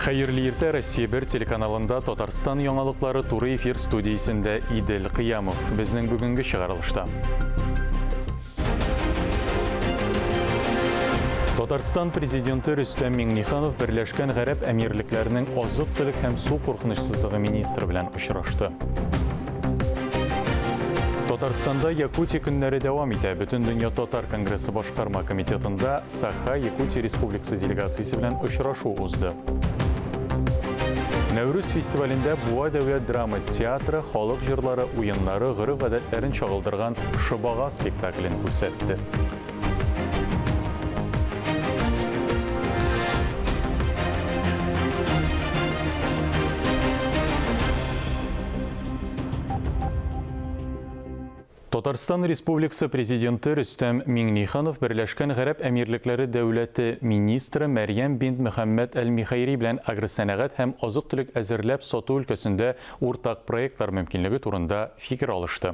Хәерле иртә, Россия бер телеканалында Татарстан яңалыклары туры эфир студиясендә Идел Кыямов. Безнең бүгенге чыгарылышта. Татарстан президенты Рөстәм Миңнеханов Берләшкән Гарәп Әмирлекләренең азык-төлек һәм су куркынычсызлыгы министры белән очрашты. Татарстанда Якутия көннәре дәвам итә. Бөтендөнья татар конгрессы башкарма комитетында Саха Якутия Республикасы делегациясе белән очрашу узды. Нәүрүз фестивалендә Буа дәүләт драма театры халык җырлары, уеннары, гореф-гадәтләрен чагылдырган Шобага спектаклен күрсәтте. Татарстан Республикасы Президенты Рөстәм Миңнеханов Берләшкән Гарәп Әмирлекләре дәүләте министры Мәрьям бинт Мөхәммәд әл-Михәйри белән агросәнәгать һәм азык-төлек әзерләп сату өлкәсендә уртак проектлар мөмкинлеге турында фикер алышты.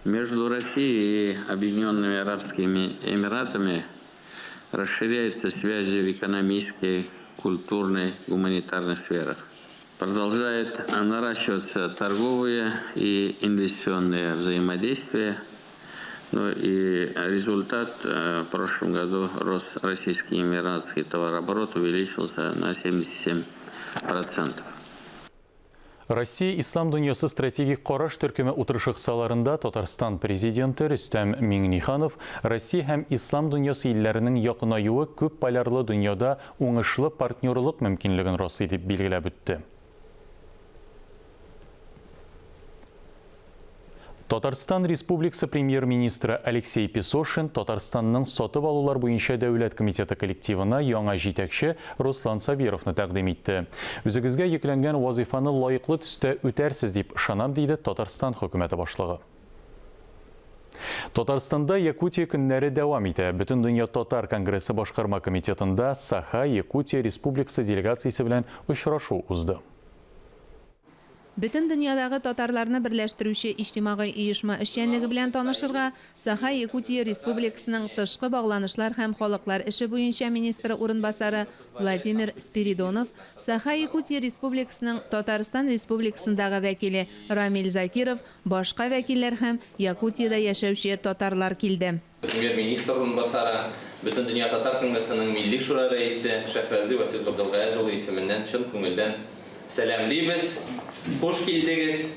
Между Россией и Объединенными Арабскими Эмиратами расширяются связи в экономической, культурной, гуманитарной сферах. Продолжает наращиваться торговые и инвестиционные взаимодействия. Ну и результат э, в прошлом году рост российский эмиратский товарооборот увеличился на 77%. Россия Ислам дөньясы стратегик караш төркеме утырышы кысаларында Татарстан Президенты Рөстәм Миңнеханов Россия һәм Ислам дөньясы илләренең якынаюы күп полярлы дөньяда уңышлы партнерлык мөмкинлеген раслый дип билгеләп үтте. Татарстан Республикасы Премьер-министры Алексей Песошин Татарстанның сатып алулар буенча дәүләт комитеты коллективына яңа җитәкче Руслан Сабировны тәкъдим итте. Үзегезгә йөкләнгән вазыйфаны лаеклы төстә үтәрсез дип ышанам, диде Татарстан хөкүмәте башлыгы. Татарстанда Якутия көннәре дәвам итә. Бөтендөнья татар конгрессы башкарма комитетында Саха, Якутия Республикасы делегациясе белән очрашу узды. Бөтен дөньядагы татарларны берләштерүче иҗтимагый оешма эшчәнлеге белән танышырга Саха Якутия Республикасының тышкы багланышлар һәм халыклар эше буенча министры урынбасары Владимир Спиридонов, Саха Якутия Республикасының Татарстан Республикасындагы вәкиле Рамил Закиров, башка вәкилләр һәм Якутиядә яшәүче татарлар килде. Премьер-министр урынбасары, Бөтендөнья татар конгрессының Милли шура рәисе Шәһрәзи Васил Габделгаяз улы исеменнән чын күңелдән сәламлибез! Хуш килдегез!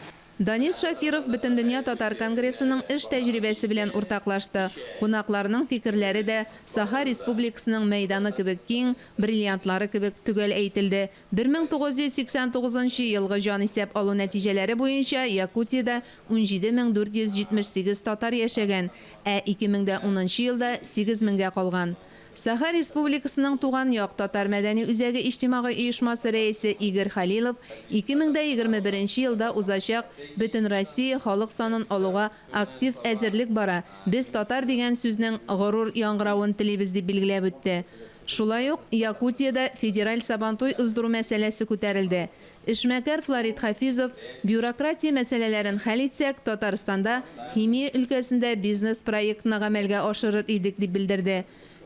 Данис Шакиров Бөтендөнья татар конгрессының эш тәҗрибәсе белән уртаклашты. Кунакларның фикерләре дә Саха Республикасының мәйданы кебек киң, бриллиантлары кебек төгәл әйтелде. 1989 нчы елгы җанисәп алу нәтиҗәләре буенча Якутиядә 17478 татар яшәгән, ә 2010 нчы елда сигез меңгә калган. Саха Республикасының Туган як татар мәдәни үзәге иҗтимагый оешмасы рәисе Игорь Хәлилов 2021 нче елда узачак Бөтенроссия халык санын алуга актив әзерлек бара, без татар дигән сүзнең горур яңгыравын телибез дип билгеләп үтте. Шулай ук Якутиядә федераль Сабантуй уздыру мәсьәләсе күтәрелде. Эшмәкәр Флорид Хафизов, бюрократия мәсьәләләрен хәл итсәк, Татарстанда химия өлкәсендә бизнес-проектны гамәлгә ашырыр идек, дип белдерде.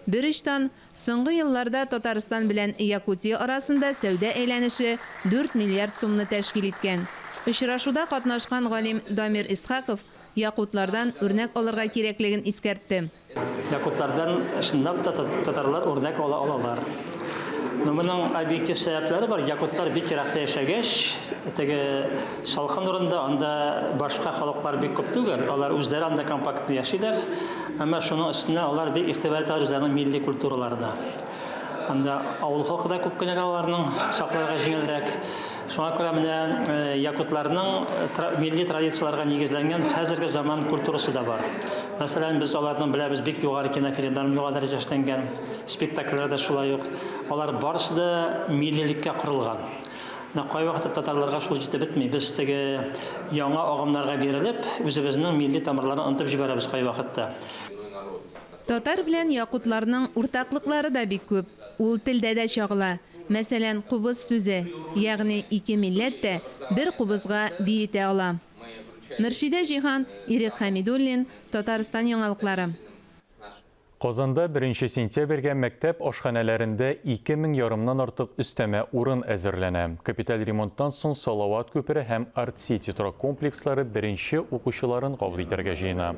Берочтан, соңгы елларда Татарстан белән Якутия арасында сәүдә әйләнеше дүрт миллиард сумны тәшкил иткән. Очрашуда катнашкан галим Дамир Исхаков якутлардан үрнәк алырга кирәклеген искәртте. Якутлардан чынлап та татарлар үрнәк ала алалар. Но моның объектив сәбәпләре бар. Якутлар бик еракта яшәгәч, теге салкын урында анда башка халыклар бик күп түгел. Алар үзләре анда компактно яшиләр. Әмма шуның өстенә алар бик игътибар итәләр үзләренең милли культураларына. Анда авыл халкы да күп кенә аларның сакларга җиңелрәк. Шуңа күрә менә якутларның милли традицияләргә нигезләнгән хәзерге заман культурасы да бар. Мәсәлән, без аларның беләбез бик югары кинофильмнар югары дәрәҗә эшләнгән, спектакльләр дә шулай ук. Алар барысы да миллилеккә корылган. Менә кайвакытта татарларга шул җитеп бетми. Без теге яңа агымнарга бирелеп, үзебезнең милли тамырларны онытып җибәрәбез кайвакытта. Татар белән якутларның уртаклыклары да бик күп. Ул телдә дә чагыла. Мәсәлән, кубыз сүзе, ягъни ике милләт тә бер кубызга биетә ала. Мөршидә Җиһан, Ирек Хәмидуллин, Татарстан яңалыклары. Казанда беренче сентябрьгә мәктәп ашханәләрендә 2000 ярымнан артык өстәмә урын әзерләнә. Капиталь ремонттан соң Салават күпере һәм Арт-Сити торак комплекслары беренче укучыларын кабул итәргә җыена.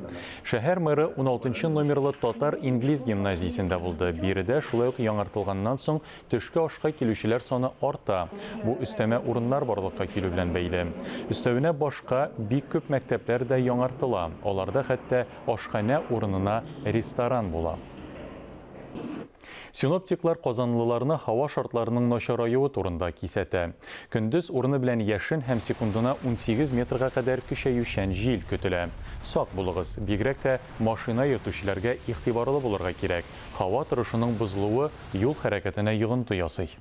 Шәһәр мэры уналтынчы номерлы татар-инглиз гимназиясендә булды. Биредә шулай ук яңартылганнан соң Төшке ашка килүчеләр саны арта. Бу өстәмә урыннар барлыкка килү белән бәйле. Өстәвенә башка бик күп мәктәпләр дә яңартыла. Аларда хәтта ашханә урынына ресторан була. Синоптиклар казанлыларны һава шартларының начараюы турында кисәтә. Көндез урыны белән яшен һәм секундына 18 метрга кадәр көчәючән җил көтелә. Сак булыгыз, бигрәк тә машина йөртүчеләргә игътибарлы булырга кирәк. Һава торышының бозылуы юл хәрәкәтенә йогынты ясый.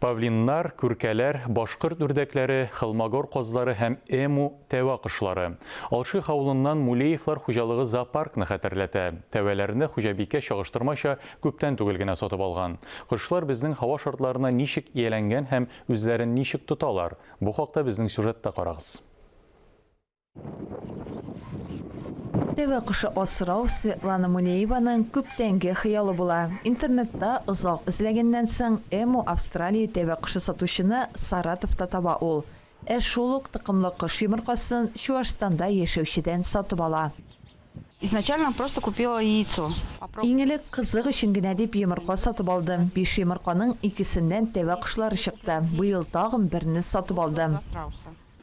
Павлиннар, күркәләр, башкорт үрдәкләре, холмогор казлары һәм эму тәвә кошлары. Алших авылыннан Мулеевлар хуҗалыгы зоопаркны хәтерләтә. Тәвәләрне хуҗабикә чагыштырмача күптән түгел генә сатып алган. Кошлар безнең һава шартларына ничек ияләнгән һәм үзләрен ничек тоталар? Бу хакта безнең сюжетта карагыз. Тәвә кошы асрау Светлана Мулееваның күптәнге хыялы була. Интернетта озак эзләгәннән соң, Эмо Австралия тәвә кошы сатучыны Саратовта таба ул. Ә шул ук токымлы кош йомыркасын Чуашстанда яшәүчедән сатып ала. Изначально просто купила яйцо. Иң элек кызык өчен генә дип йомырка сатып алдым. Биш йомырканың икесеннән тәвә кошлары чыкты. Быел тагын берне сатып алдым.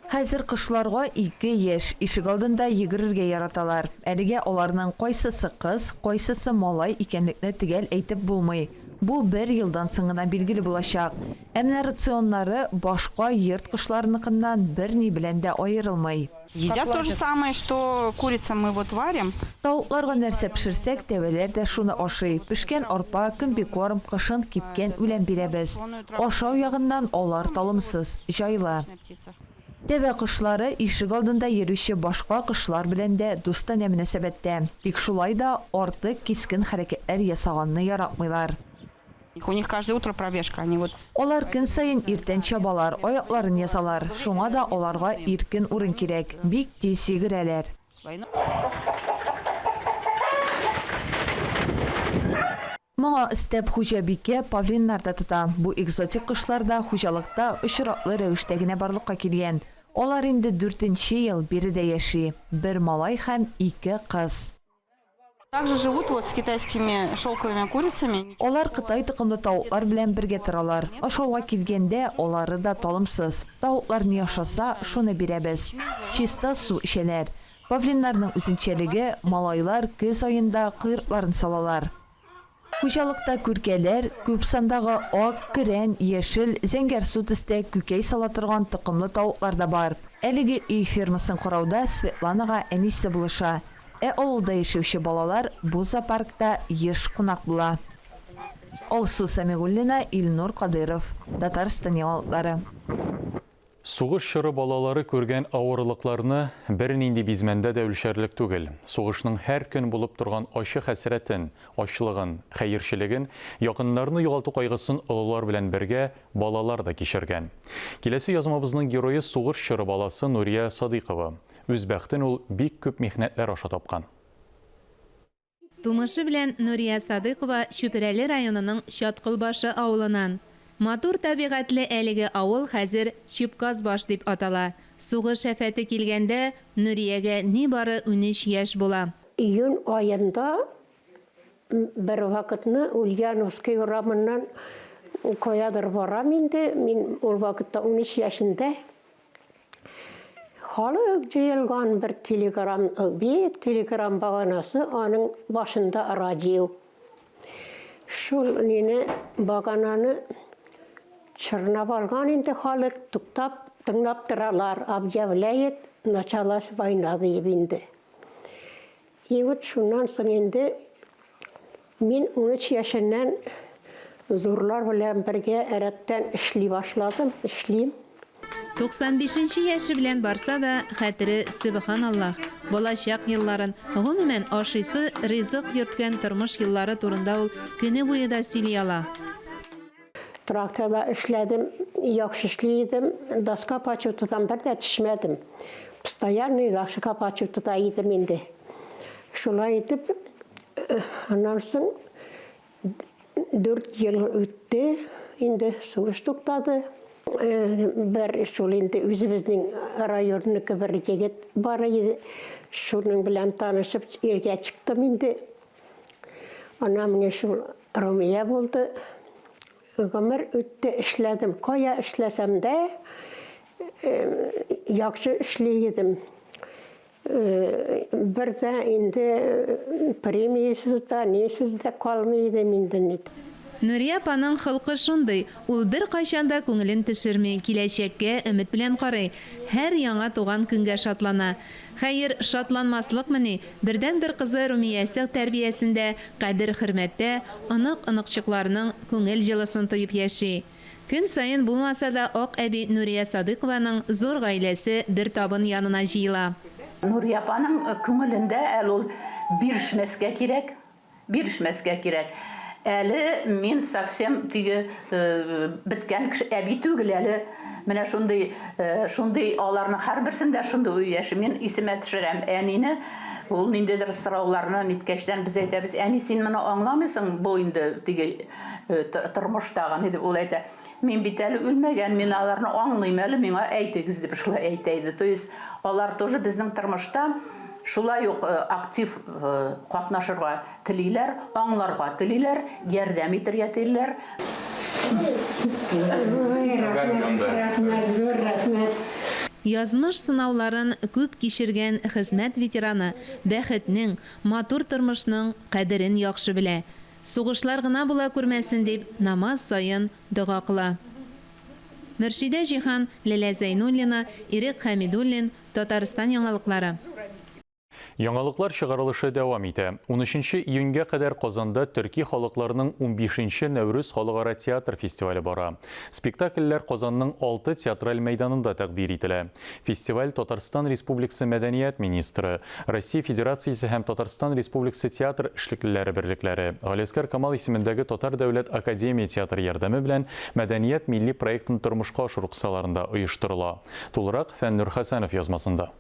Хәзер кошларга ике яшь, ишегалдында йөгерергә яраталар. Әлегә аларның кайсысы кыз, кайсысы малай икәнлекне төгәл әйтеп булмый. Бу бер елдан соң гына билгеле булачак. Ә менә рационнары башка йорт кошларыныкыннан берни белән дә аерылмый. Едят то же самое, что курица, мы вот варим. Тавыкларга нәрсә пешерсәк, тәвәләр дә шуны ашый. Пешкән арпа, комбикорм, кышын кипкән үлән бирәбез. Ашау ягыннан алар талымсыз, җайлы. Тәвә кошлары ишек алдында йөрүче башка кошлар белән дә дустанә мөнәсәбәттә. Тик шулай да артык кискен хәрәкәтләр ясаганны яратмыйлар. У них каждое утро пробежка, они вот. Алар көн саен иртән чабалар, аякларын язалар. Шуңа да аларга иркен урын кирәк. Бик тиз йөгерәләр. Моңа өстәп хуҗабикә павлиннар да тота. Бу экзотик кошлар да хуҗалыкта очраклы рәвештә генә барлыкка килгән. Алар инде дүртенче ел биредә яши. Бер малай һәм ике кыз. Также живут вот с китайскими шелковыми курицами. Алар кытай токымлы тавыклар белән бергә торалар. Ашауга килгәндә, алары да талымсыз. Тавыклар ни ашаса, шуны бирәбез. Чиста су эчәләр. Павлиннарның үзенчәлеге, малайлар көз аенда койрыкларын салалар. Хуҗалыкта күркәләр, күп сандагы ак, көрән, яшел, зәңгәрсу төстә күкәй сала торган токымлы тавыклар да бар. Әлеге өй фермасын карауда Светланага әнисе булыша. Ә авылда яшәүче балалар бу зоопаркта еш кунак була. Алсу Сәмигуллина, Илнур Кадыйров, Татарстан яңалыклары. Сугыш чоры балалары күргән авырлыкларны бернинди бизмәндә дә үлчәрлек түгел. Сугышның һәр көн булып торган ачы хәсрәтен, ачлыгын, хәерчелеген, якыннарны югалту кайгысын олылар белән бергә балалар да кичергән. Киләсе язмабызның герое сугыш чоры баласы Нурия Садыйкова. Үз бәхтен ул бик күп михнәтләр аша тапкан. Тумышы белән Нурия Садыйкова Чүпрәле районының Чаткылбашы авылынан. Матур табигатьле әлеге авыл хәзер Чүпказбаш дип атала. Сугыш афәте килгәндә Нуриягә нибары 13 яшь була. Июнь аенда бервакытны Ульяновский урамыннан каядыр барам инде, мин ул вакытта 13 яшендә. Халык җыелган бер телеграм, биек телеграм баганасы, аның башында радио. Шул нине багананы чорнап алган инде халык, туктап, тыңлап торалар, объявляет, началась война диеп инде. И вот шуннан соң инде мин 13 яшеннән зурлар белән бергә рәттән эшли башладым, эшлим. 95 нче яше белән барса да, хәтере, сөбханаллаһ, балачак елларын, гомумән, ашыйсы ризык йөрткән тормыш еллары турында ул көне буе да сөйли ала. Тракторда эшләдем, яхшы эшли идем, доска почетыдан бер дә төшмәдем. Постоянный лашка пачу тота идем инде. Шулай итеп, аннан соң 4 ел үтте, инде сугыш туктады. Бер шул инде үзебезнең районныкы бер егет бар иде. Шуның белән танышып иргә чыктым инде. Аннан менә шул Румия булды. Гомер үтте, эшләдем. Кая эшләсәм дә, яхшы эшли идем. Бер дә инде премиясез дә, нисез дә калмый идем инде бит. Нурия апаның холкы шундый, ул беркайчан да күңелен төшерми, киләчәккә өмет белән карый, һәр яңа туган көнгә шатлана. Хәер, шатланмаслыкмыни, бердәнбер кызы Румиясе тәрбиясендә, кадер-хөрмәттә, онык-оныкчыкларының күңел җылысын тоеп яши. Көн саен булмаса да, ак әби Нурия Садыйкованың зур гаиләсе бер табын янына җыела. Нурия апаның күңелендә әле ул бирешмәскә кирәк, бирешмәскә кирәк. Әле мин совсем теге беткән кеше, әби түгел әле. Менә шундый, шундый аларның һәрберсендә шундый уй яши. Мин исемә төшерәм әнине, ул ниндидер сорауларны ниткәчтән без әйтәбез, әни, син моны аңламыйсың, бу инде теге тормыштагы ни дип ул әйтә, мин бит әле үлмәгән, мин аларны аңлыйм әле, миңа әйтегез дип шулай әйтә иде. То есть алар тоже безнең тормышта шулай ук актив катнашырга телиләр, аңларга телиләр, ярдәм итәргә телиләр. Рәхмәт, рәхмәт, зур рәхмәт. Язмыш сынауларын күп кичергән хезмәт ветераны бәхетнең, матур тормышның кадерен яхшы белә. Сугышлар гына була күрмәсен дип, намаз саен дога кыла. Мөршидә Җиһан, Ләлә Зәйнуллина, Ирек Хәмидуллин, Татарстан яңалыклары. Яңалыклар чыгарылышы дәвам итә. Унөченче июньгә кадәр Казанда төрки халыкларның унбишенче Нәүрүз халыкара театр фестивале бара. Спектакльләр Казанның алты театраль мәйданында тәкъдир ителә. Фестиваль Татарстан Республикасы мәдәният министры, Россия Федерациясе һәм Татарстан Республикасы театр эшлеклеләре берлекләре, Галиәсгар Камал исемендәге Татар дәүләт академия театры ярдәме белән Мәдәният милли проектын тормышка ашыру кысаларында оештырыла. Тулырак Фәннүр Хәсәнов язмасында.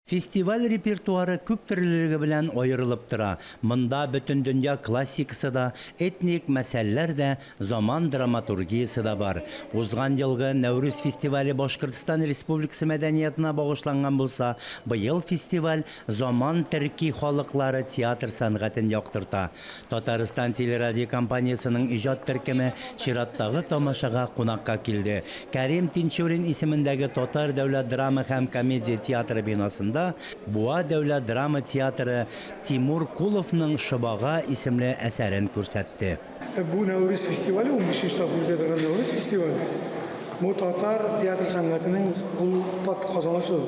Фестиваль репертуары күптөрлелеге белән аерылып тора. Монда бөтендөнья классикасы да, этник мәсьәләләр дә, заман драматургиясе дә бар. Узган елгы Нәүрүз фестивале Башкортстан Республикасы мәдәниятына багышланган булса, быел фестиваль заман төрки халыклары театр сәнгатен яктырта. Татарстан телерадиокомпаниясенең иҗат төркеме чираттагы тамашага кунакка килде. Кәрим Тинчурин исемендәге Татар дәүләт драма һәм комедия театры бинасында Буа дәүләт драма театры Тимур Куловның Шобага исемле әсәрен күрсәтте. Бу Нәүрүз фестивале, унбишенче тапкыр үтә торган Нәүрүз фестивале, бу татар театр сәнгатенең олпат казанышы.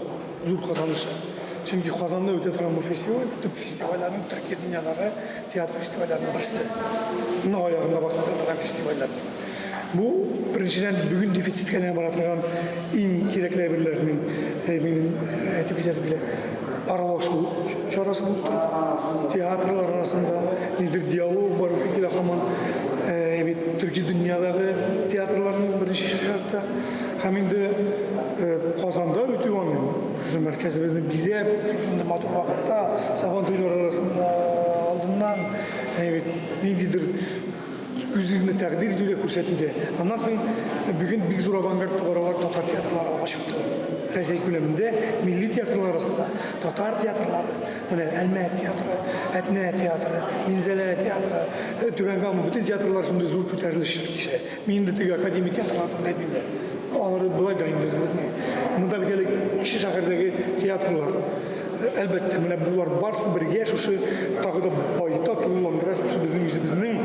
Зур казанышы. Чөнки Казанда үтә торган бу фестиваль, төп фестивальләрнең, төрки дөньядагы театр фестивальләренең берсе. Нык аягында басып тора торган фестивальләр. Бу, беренчедән, бүген дефицитка әйләнеп бара торган иң кирәкле әйберләрнең, минем әйтеп китәсем килә, аралашу чарасы булып тора. Театрлар арасында ниндидер диалог бар килә һаман. Бит төрки дөньядагы театрларның беренче чиратта. Һәм инде Казанда үтү аның, шушы мәркәзебезне бизәп, шушындый матур вакытта, Сабан туйлары арасында алдыннан, бит ниндидер үзеңне тәкъдир итүдә, күрсәтүдә. Аннан соң бүген бик зур авангардта баралар, татар театрлары алга чыкты. Рәсәй күләмендә милли театрлар арасында татар театрлары, менә Әлмәт театры, Әтнә театры, Минзәлә театры, Түбән Кама, бөтен театрлар шундый зур күтәрелеш кичерә. Мин инде теге академик театрлар турында әйтмим дә. Алары болай да инде звучный. Монда бит әле кече шәһәрдәге театрлар. Әлбәттә, менә болар барысы бергә шушы тагы да баета, тулыландыра шушы безнең үзебезнең,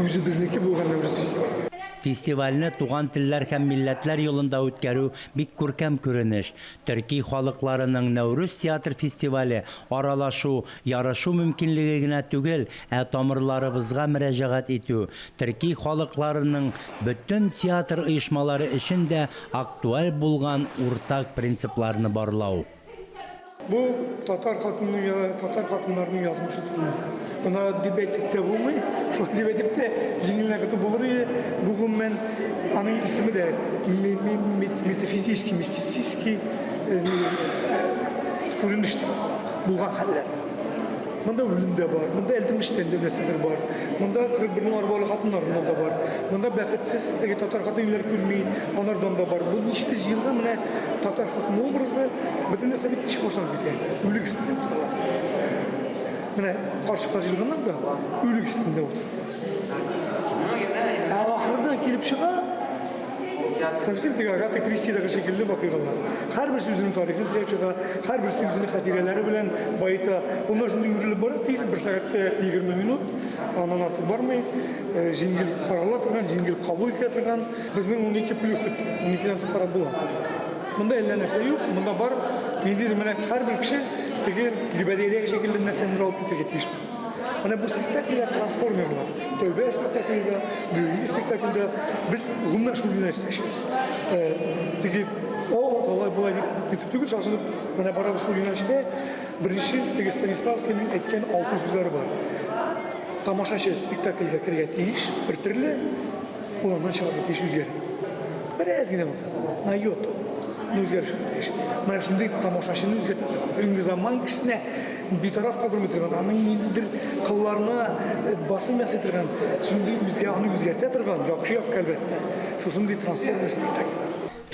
үзебезнеке булган Нәүрүз фестивале. Фестивальне Туган телләр һәм милләтләр елында үткәрү бик күркәм күренеш. Төрки халыкларының Нәүрүз театр фестивале аралашу, Ярышу мөмкинлеге генә түгел, ә тамырларыбызга мөрәҗәгать итү, төрки халыкларының бөтен театр оешмалары өчен дә актуаль булган уртак принципларны барлау. Бу татар хатынының, татар хатыннарының язмышы турында. Моны дип әйтеп тә булмый, шулай дип әйтеп тә җиңел генә котып булыр иде. Бу гомумән аның исеме дә метафизический, мистицистский. күренеш дип атала, булган хәлләр. Монда үлем дә бар, монда Әлдермештән дә нәрсәдер бар, монда 41-нең арбалы хатыннарыннан да бар, монда бәхетсез теге татар хатыннар күрми, алардан да бар. Бу ничек тә җыелган менә татар хатыны образы, бөтен нәрсә бит ничек башланып китә? Үлек өстендә утыралар. Менә карчыклар җыелганнар да үлек өстендә утыралар. Ә ахырда килеп чыга, совсем теге Агата Кристидагы шикелле вакыйгалар. Һәрберсе үзенең тарихын сөйләп чыга, һәрберсе үзенең хатирәләре белән баета. Ул менә шундый үрелеп бара, тиз, бер сәгатьтә 20 минут, аннан артык бармый. Э, җиңел карала торган, җиңел кабул ителә торган. Безнең 12 плюс дип, 12-дән соң карап була. Монда әллә нәрсә юк, монда бар ниндидер менә һәрбер кеше теге гөбәдиядәге шикелле нәрсәне алып китәргә тиеш. Менә бу спектакльләр трансформерлар. Тәүбә спектаклендә, бүгенге спектакльдә без гомумән шул юнәлештә эшлибез. Э, теге о, алай болай дип итеп түгел, шашынып менә барабыз шул юнәлештә. Беренче теге Станиславскийның әйткән алтын сүзләре бар. Тамашачы спектакльгә керергә тиеш, бер төрле, Ул аннан чыгарга тиеш үзгәреп. Бераз генә булса да, на йоту. Ну, үзгәреп чыгарга тиеш. Менә шундый тамашачыны үзгәртә торган, бүгенге заман кешесенә битараф калдырмый торган, аның ниндидер кылларына э, басым ясый торган, шундый үзгә, аны үзгәртә торган, яхшы якка әлбәттә. Шушындый трансформер спектакль.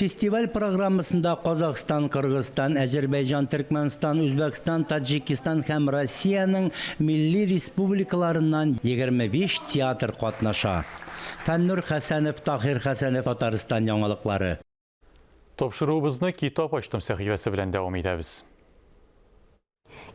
Фестиваль программасында Казахстан, Кыргызстан, Әзербәйҗан, Төркмәнстан, Үзбәкстан, Таҗикистан һәм Россиянең милли республикаларыннан 25 театр катнаша. Фәннур Хәсәнов, Таһир Хәсәнов, Татарстан яңалыклары. Тапшыруыбызны Китап ачтым сәхифәсе белән дәвам итәбез.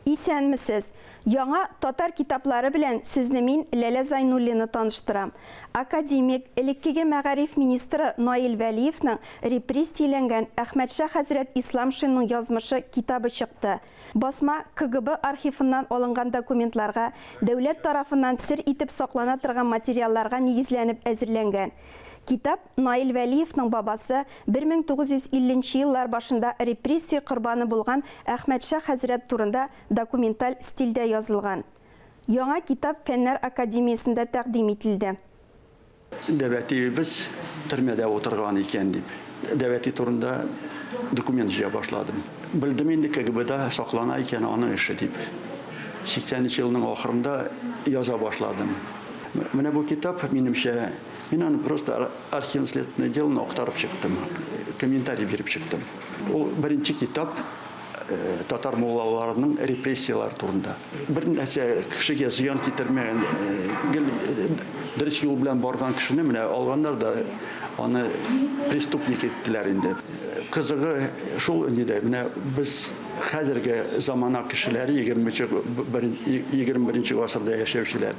Исәнмесез! Яңа татар китаплары белән сезне мин, Ләлә Зайнуллина таныштырам. Академик, элеккеге мәгариф министры Наил Вәлиевның репрессияләнгән Әхмәтша хәзрәт Исламшинның язмышы китабы чыкты. Басма КГБ архивыннан алынган документларга, дәүләт тарафыннан сер итеп саклана торган материалларга нигезләнеп әзерләнгән. Китап Наил Вәлиевның бабасы, 1950 нче еллар башында репрессия корбаны булган Әхмәтша хәзрәт турында документаль стильдә язылган. Яңа китап Фәннәр академиясендә тәкъдим ителде. Дәвәтиебез төрмәдә утырган икән дип, дәвәти турында документ җыя башладым. Белдем инде, КГБда саклана икән аның эше дип. 80 нче елның ахырында яза башладым. Менә бу китап, минемчә, Мин аны просто архивно-следственное делоны актарып чыктым, комментарий биреп чыктым. Ул беренче китап э, татар муллаларының репрессияләре турында. Бер нәрсә кешегә зыян китермәгән, э, гел э, дөрес юл белән барган кешене менә алганнар да аны преступник иттеләр инде. Кызыгы шул нидә, менә без хәзерге замана кешеләре, 21 гасырда яшәүчеләр,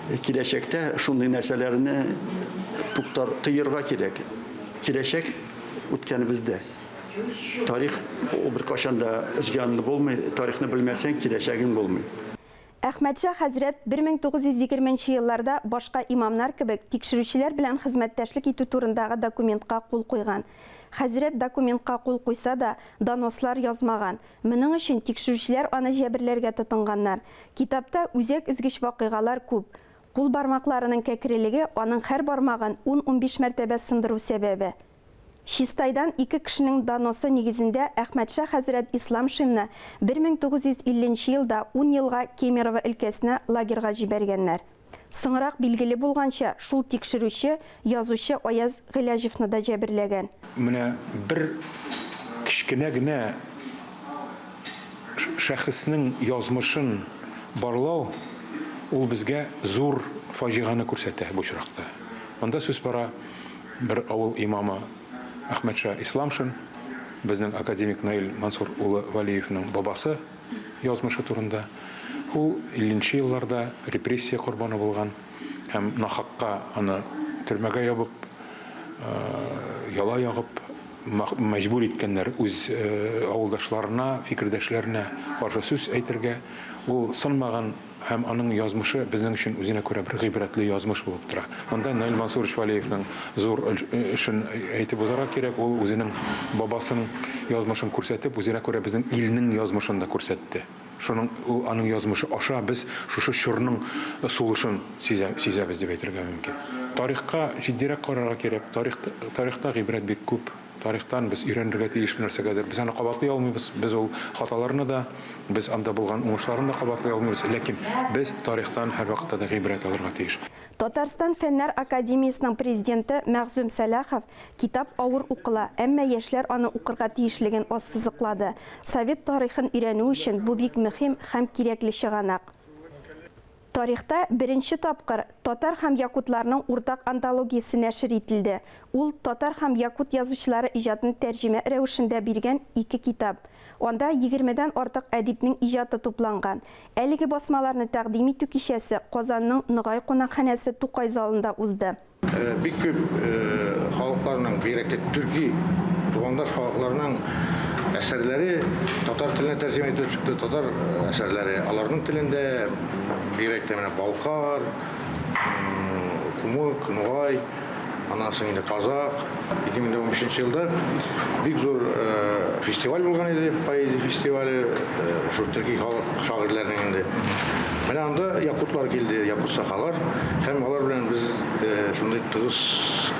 Киләчәктә шундый нәрсәләрне туктар, тыерга кирәк. Киләчәк үткәнебездә. Тарих ул беркайчан да зыянлы булмый, тарихны белмәсәң, киләчәгең булмый. Әхмәтша хәзрәт 1920 нче елларда башка имамнар кебек тикшерүчеләр белән хезмәттәшлек итү турындагы документка кул куйган. Хәзрәт документка кул куйса да, донослар язмаган. Моның өчен тикшерүчеләр аны җәберләргә тотынганнар. Китапта үзәк өзгеч вакыйгалар күп. Кул бармакларының кәкрелеге аның һәр бармагын ун-унбиш мәртәбә сындыру сәбәбе. Чистайдан ике кешенең доносы нигезендә Әхмәтша хәзрәт Исламшинны 1950 нче елда ун елга Кемерово өлкәсенә лагерьга җибәргәннәр. Соңрак билгеле булганча, шул тикшерүче, язучы Аяз Гыйләҗевны да җәберләгән. Менә бер кечкенә генә шәхеснең язмышын барлау, ул безгә зур фаҗигане күрсәтә бу очракта. Монда сүз бара бер авыл имамы Әхмәтша Исламшин, безнең академик Наил Мансур улы Вәлиевнең бабасы, язмышы турында. Ул 50 нче елларда репрессия корбаны булган һәм нахакка аны төрмәгә ябып, яла ягып, мәҗбүр иткәннәр үз авылдашларына, фикердәшләренә каршы сүз әйтергә. Ул сынмаган Һәм аның язмышы безнең өчен үзенә күрә бер гыйбрәтле язмыш булып тора. Монда Наил Мансурович Вәлиевнең зур эшен әйтеп узарга кирәк. Ул үзенең бабасының язмышын күрсәтеп, үзенә күрә безнең илнең язмышын да күрсәтте. Шуның ул аның язмышы аша без шушы чорның сулышын сизә, сизәбез дип әйтергә мөмкин. Тарихка җитдирәк карарга кирәк. Тарих, тарихта гыйбрәт бик күп. Тарихтан без өйрәнергә тиеш нәрсәгәдер. Без аны кабатлый алмыйбыз. Без ул хаталарны да, без анда булган уңышларны да кабатлый алмыйбыз. Ләкин без тарихтан һәрвакытта да гыйбрәт алырга тиеш. Татарстан Фәннәр академиясенең президенты Мәгъзүм Сәлахов китап авыр укыла, әмма яшьләр аны укырга тиешлеген ассызыклады. Совет тарихын өйрәнү өчен бу бик мөһим һәм кирәкле чыганак. Тарихта беренче тапкыр татар һәм якутларның уртак антологиясе нәшер ителде. Ул татар һәм якут язучылары иҗатын тәрҗемә рәвешендә биргән ике китап. Анда егермедән артык әдипнең иҗаты тупланган. Әлеге басмаларны тәкъдим итү кичәсе Казанның Ногай кунакханәсе Тукай залында узды. Бик күп халыкларның, бигрәк тә төрки тугандаш халыкларның әсәрләре татар теленә тәрҗемә ителеп чыкты. Татар әсәрләре аларның телендә, бигрәк тә менә балкар, кумык, нугай, аннан соң инде казак. 2015 елда бик зур фестиваль булган иде, поэзия фестивале, шул төрки халык шагыйрьләренең инде. Менә анда якутлар килде, якут сахалар, һәм алар белән без шундый тыгыз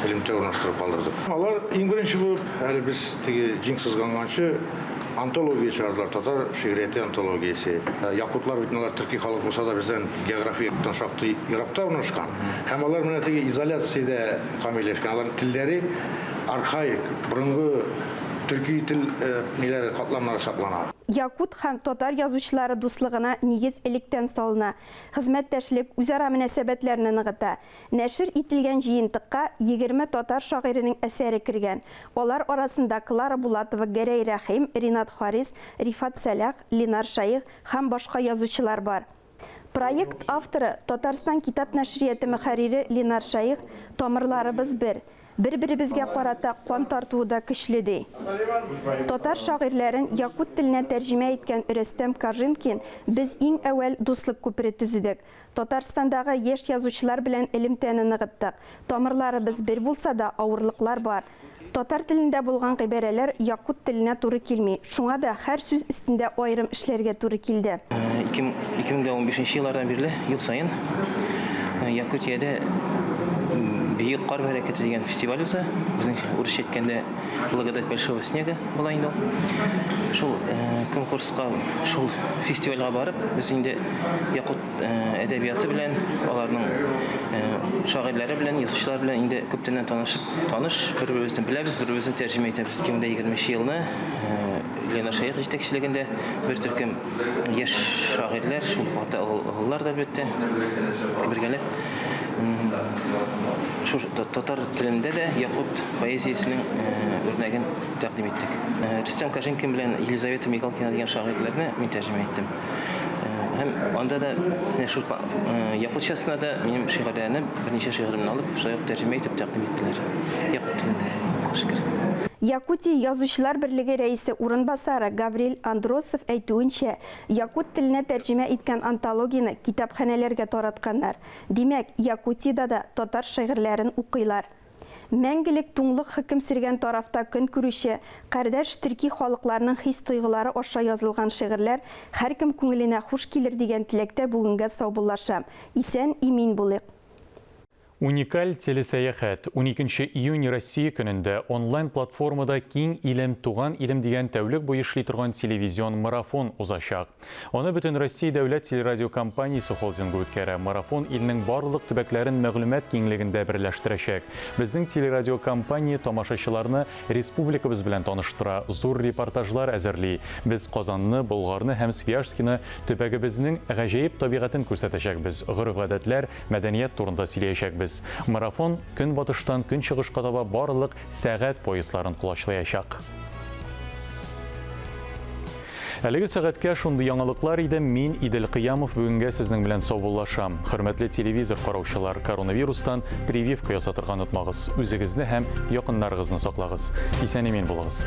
элемтә урнаштырып калдырдык. Алар иң беренче булып, әле без теге җиң сызганганчы, антология чыгардылар, татар шигърияте антологиясе. Якутлар бит алар төрки халык булса да бездән география яктан шактый еракта урнашкан. Һәм алар менә теге изоляциядә камилләшкән, аларның телләре архаик, борынгы төрки тел ниләре катламнары саклана. Якут һәм татар язучылары дуслыгына нигез электән салына. Хезмәттәшлек үзара мөнәсәбәтләрне ныгыта. Нәшер ителгән җыентыкка 20 татар шагыйренең әсәре кергән. Алар арасында Клара Булатова, Гәрәй Рәхим, Ринат Харис, Рифат Сәлах, Ленар Шәех һәм башка язучылар бар. Проект авторы, Татарстан китап нәшрияты мөхәррире Ленар Шәех, Тамырларыбыз бер. Бер-беребезгә карата кан тартуы да көчле, ди. Татар шагыйрьләрен якут теленә тәрҗемә иткән Рөстәм Кажинкин, Без иң әүвәл дуслык күпере төзедек. Татарстандагы яшь язучылар белән элемтәне ныгыттык. Тамырларыбыз бер булса да, авырлыклар бар. Татар телендә булган гыйбарәләр якут теленә туры килми, шуңа да һәр сүз өстендә аерым эшләргә туры килде. 2015 еллардан бирле ел саен Якутиядә Бөек кар бәрәкәте дигән фестиваль уза. Безнең урысча әйткәндә Благодать большого снега була инде ул. Шул конкурска, шул фестивальгә барып, без инде якут әдәбияты белән, аларның шагыйрьләре белән, язучылар белән инде күптәннән танышып, таныш, бер-беребезне беләбез, бер-беребезне тәрҗемә итәбез. 2020 елны Лена Шәех җитәкчелегендә бер төркем яшь шагыйрьләр, шул вакытта олылар да әлбәттә, бергәләп шушы татар телендә дә якут поэзиясенең үрнәген тәкъдим иттек. Рөстәм Кожинкин белән Елизавета Мигалкина дигән шагыйрьләрне мин тәрҗемә иттем. Һәм анда да менә шул якутчасына да минем шигырьләрне, берничә шигыремне алып, шулай ук тәрҗемә итеп тәкъдим иттеләр. Якут телендә, шөкер. Якутия Язучылар берлеге рәисе урынбасары Гаврил Андросов әйтүенчә, якут теленә тәрҗемә иткән антологияне китапханәләргә таратканнар. Димәк, Якутиядә дә татар шигырьләрен укыйлар. Мәңгелек туңлык хөкем сөргән тарафта көн күрүче кардәш төрки халыкларның хис-тойгылары аша язылган шигырьләр һәркем күңеленә хуш килер дигән теләктә бүгенгә саубуллашам. Исән, имин булыйк. Уникаль телесәяхәт. Уникенче июнь Россия көнендә онлайн платформада Киң илем, туган илем дигән тәүлек буе эшли торган телевизион марафон узачак. Аны Бөтенроссия дәүләт телерадиокомпаниясе холдингы үткәрә. Марафон илнең барлык төбәкләрен мәгълүмат киңлегендә берләштерәчәк. Безнең телерадиокомпания тамашачыларны республикабыз белән таныштыра, зур репортажлар әзерли. Без Казанны, Болгарны һәм Свияжскины, төбәгебезнең гаҗәеп табигатен күрсәтәчәкбез, гореф-гадәтләр, мәдәният турында сөйләячәкбез. Марафон көнбатыштан көнчыгышка таба барлык сәгать поясларын колачлаячак. Әлеге сәгатькә шундый яңалыклар иде. Мин Идел Кыямов бүгенгә сезнең белән саубуллашам. Хөрмәтле телевизор караучылар, коронавирустан прививка ясатырга онытмагыз. Үзегезне һәм якыннарыгызны саклагыз. Исән-имин булыгыз.